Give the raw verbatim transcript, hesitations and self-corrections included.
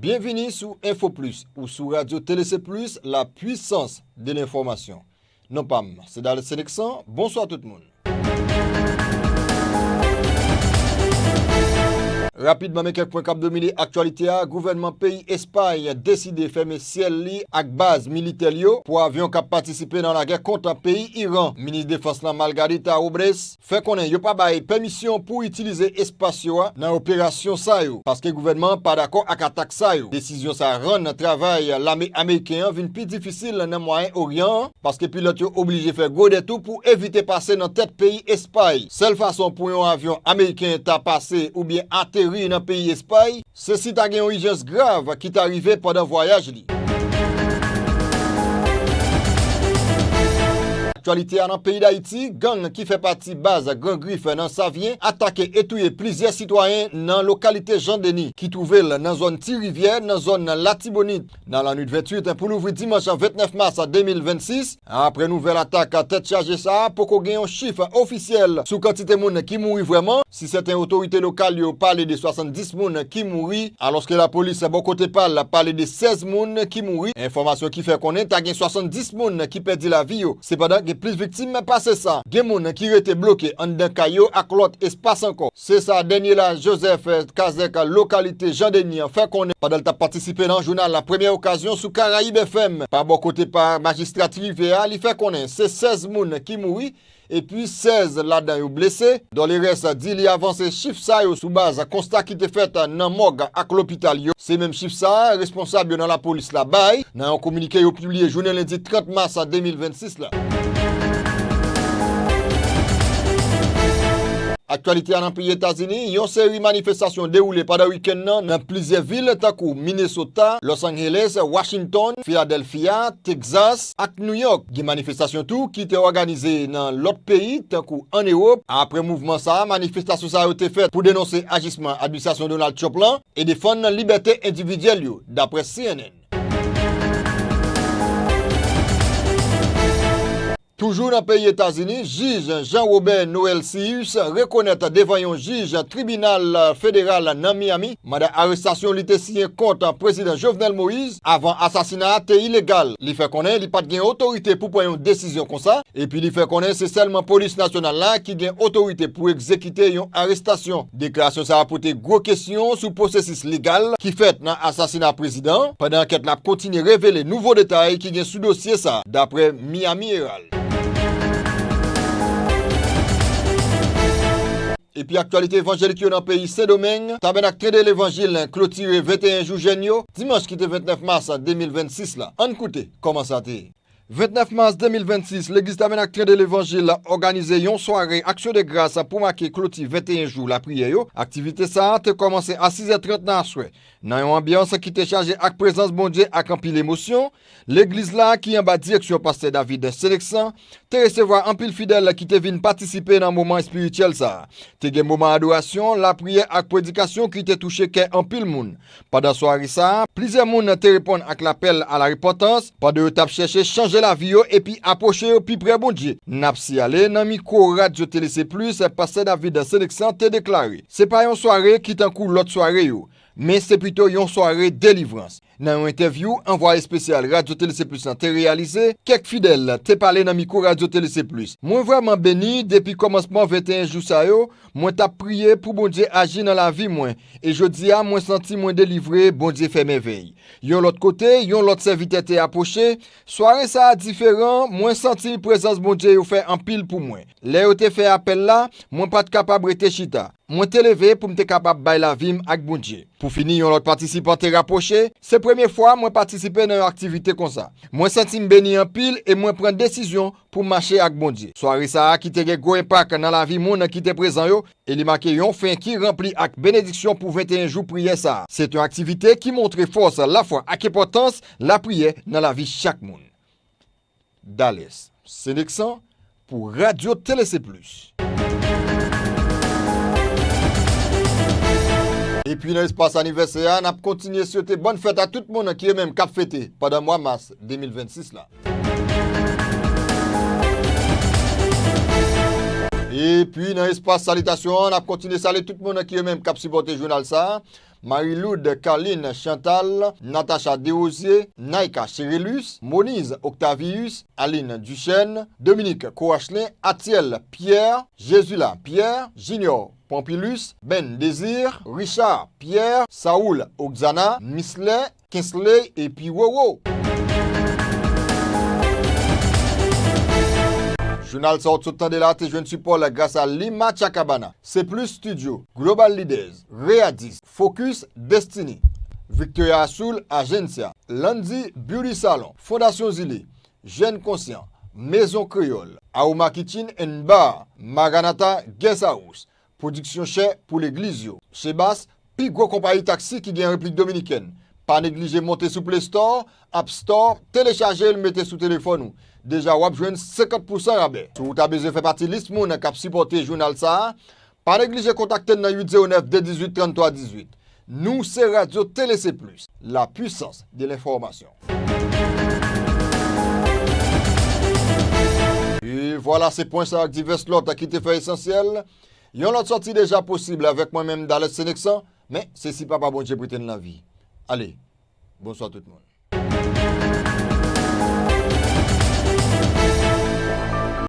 Byenvini sou Info Plus ou sou radyo Tele C Plus, la puissance de l'information. Non pa m, se Dales Seneksan. Bonswa tout moun. Rapidman, men kèk pwen k ap domine aktyalite a. Gouvènman peyi Espay deside fèmen syèl li ak baz militè l yo pou avyon k ap patisipe nan lagè kont peyi Iran. Minis defans lan, Margarita Robles, fè konnen yo pa bay pèmisyon pou itilize espas yo a nan operasyon sa yo, paske gouvènman an pa dakò ak atak sa yo. Desizyon sa a rann travay lame ameriken an vin pi difisil nan Mwayen Oryan an, paske pilòt yo oblije fè gwo detou pou evite pase nan tèt peyi Espay. Sèl fason pou yon avyon ameriken ta pase oubyen ateri nan peyi Espay, se si ta gen yon ijans grav ki ta rive pandan vwayaj li. Aktyalite a nan peyi Dayiti, gang ki fè pati baz Gran Grif nan Savyen atake e touye plizyè sitwayen nan lokalite Jan Deni, ki twouve l nan zòn Ti Rivyè, nan zòn Latibonit, nan lannwit venntuit pou louvri dimanch vennèf mas de mil vennsis. Apre nouvèl atak tèt chaje sa a, poko gen yon chif ofisyèl sou kantite moun ki mouri vrèman. Si sèten otorite lokal yo pale de swasanndis moun ki mouri, alòske lapolis bò kote pa l pale de sèz moun ki mouri. Enfòmasyon ki fè konnen ta gen swasanndis moun ki pèdi lavi yo. Sepandan, gen plis viktim pase sa. Gen moun ki rete bloke anndan kay yo ak lòt espas ankò. Se sa Daniela Joseph Kazèk, lokalite Jan Deni an, fè konnen pandan l t ap patisipe nan jounal La Première Occasion sou Karayib F M. Pa bò kote pa majistra Ti Rivyè a, li fè konnen se sèz moun ki mouri epi sèz ladan yo blese. Dolores di li avanse chif sa yo sou baz konsta ki te fèt nan mòg ak lopital yo. Se menm chif sa a, responsab yo nan lapolis la bay nan yon kominike yo pibliye jounen lendi trant mas de mil vennsis la. Aktyalite a nan peyi Etazini, yon seri manifestasyon dewoule pandan wikenn nan nan plizyè vil tankou Minnesota, Los Angeles, Washington, Philadelphia, Texas ak New York. Gen manifestasyon tou ki te òganize nan lòt peyi tankou ann Ewòp. Apre mouvman sa a, manifestasyon sa yo te fèt pou denonse ajisman administrasyon Donald Trump lan e defann libète endividyèl yo, dapre C N N. Toujou nan peyi Etazini, jij Jean Robert Noël Cius rekonèt devan yon jij tribinal federal nan Miami manda arestasyon li te siyen kont Prezidan Jovenel Moïse avan asasina a te ilegal. Li fè konnen li pa t gen otorite pou pran yon desizyon konsa, epi li fè konnen se sèlman polis nasyonal la ki gen otorite pou egzekite yon arestasyon. Deklarasyon sa a pote gwo kesyon sou pwosesis legal ki fèt nan asasina prezidan an, pandan ankèt la ap kontinye revele nouvo detay ki gen sou dosye sa a, dapre Miami Herald. Epi aktyalite evanjelik yo nan peyi Sendomeng, Tabènak Tende Levanjil klotire venteyen jou jèn yo, dimanch ki te vennèf mas de mil vennsis la. Ann koute kòman sa te ye. Vennèf mas de mil vennsis, Legliz Tabènak Tende Levanjil òganize yon sware aksyon de gras pou make kloti venteyen jou lapriyè yo. Aktivite sa a te kòmanse a sizè trant nan aswè, nan yon anbyans ki te chaje ak prezans Bondye ak anpil emosyon. Legliz la, ki anba direksyon pastè David Seneksan, te resevwa anpil fidèl ki te vin patisipe nan moman espirityèl sa a. Te gen moman adorasyon, lapriyè ak predikasyon ki te touche kè anpil moun. Pandan sware sa a, plizyè moun te reponn ak lapèl a la repantans, pandan yo t ap chèche chanje lavi yo epi apwoche yo pi pre Bondye. N ap siyale, nan mikwo Radyo Tele Se Plis, pastè David Seneksan te deklare, se pa yon sware ki tankou lòt sware yo, men se pito yon sware delivrans. Nan yon entèvyou anvwaye espesyal Radyo Tele Se Plis lan te reyalize, kèk fidèl te pale nan mikwo Radyo Tele Se Plis. Mwen vrèman beni depi kòmansman venteyen jou sa yo, mwen t ap priye pou Bondye aji nan lavi mwen, e jodi a mwen santi mwen delivre, Bondye fè mèvèy. Yon lòt kote, yon lòt sèvitè te apwoche, sware sa a diferan, mwen santi prezans Bondye yo fè anpil pou mwen. Lè yo te fè apèl la, mwen pa t kapab rete chita. Mwen te leve pou m te kapab bay lavi m ak Bondye. Pou fini, yon lòt patisipan te rapwoche, se premye fwa mwen patisipe nan yon aktivite konsa. Mwen santi m beni anpil e mwen pran desizyon pou m mache ak Bondye. Sware sa a ki te gen gwo enpak nan lavi moun ki te prezan yo, e li make yon fen ki ranpli ak benediksyon pou venteyen jou priyè sa a. Se te yon aktivite ki montre fòs, lafwa ak enpòtans lapriyè nan lavi chak moun. Dales Seneksan pou Radyo Tele Se Plis. Epi nan espas anivèsè a, n ap kontinye swete bòn fèt a tout moun ki yo menm k ap fete pandan mwa mas de mil vennsis la. Epi nan espas salitasyon an, n ap kontinye salye tout moun ki yo menm k ap sipòte jounal sa a. Marie-Lourdes, Carline, Chantal, Natacha Desrosiers, Naïka Chérélus, Moniz Octavius, Aline Duchesne, Dominique Corachelin, Atiel Pierre, Jesula Pierre, Junior Pompilus, Ben Désir, Richard Pierre, Saoul Oxana, Misley, Kensley epi Roro. Jounal sa w t sot tande la te jwenn sipò l gras a Lima Chacabana, Seplis Studio, Global Leaders, Readis, Focus Destiny, Victoria Azul Agencia, Landy Beauty Salon, Fondasyon Zile, Jèn Konsyan, Mezon Kreyòl, Aroma Kitchen and Bar, Maranatha Guest House, Pwodiksyon chè pou legliz yo. Chebas, pi gwo konpayi taksi ki gen an Repiblik Dominikèn. Pa neglije monte sou Play Store, App Store, telechaje l mete sou telefòn ou. Deja w ap jwenn senkant pousan rabè. Si w ta bezwen fè pati lis moun k ap sipòte jounal sa a, pa neglije kontakte n nan uit zewo nèf de dizuit tranntwa dizuit. Nou se Radyo Tele C Plus, la puissance de l'information. E vwala, se pwen sa ak divès lòt ki te fè esansyèl. Yon lòt sòti deja posib avèk mwen menm, Dales Seneksan, men se si Papa Bondye prete n lavi. Ale, bonswa tout moun.